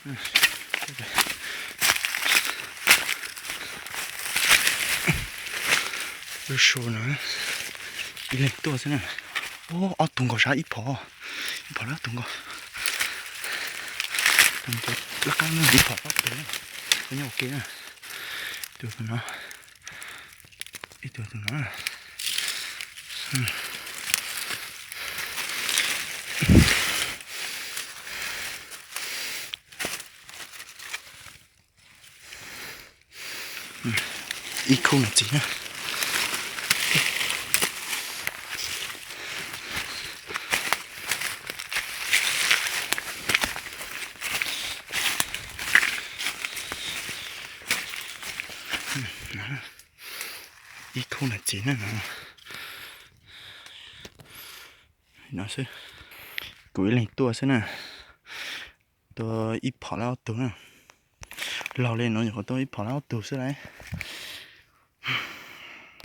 Lub su no ib leeg tuaj xwb na. Ob tug nkaus sav, ib phom, ib phom lab tug nkaus. Lab qab ib phom ob tug, nyob ua ke na. Tus no, ib tug tus no. Ib khub niam txiv na. Ib khub niam txiv na no. No xwb, kuv ib leeg tuaj xwb na. Tua ib phom lab ob tug na. Laug li no nyuam qhuav tua ib phom lab ob tug xwb lauj.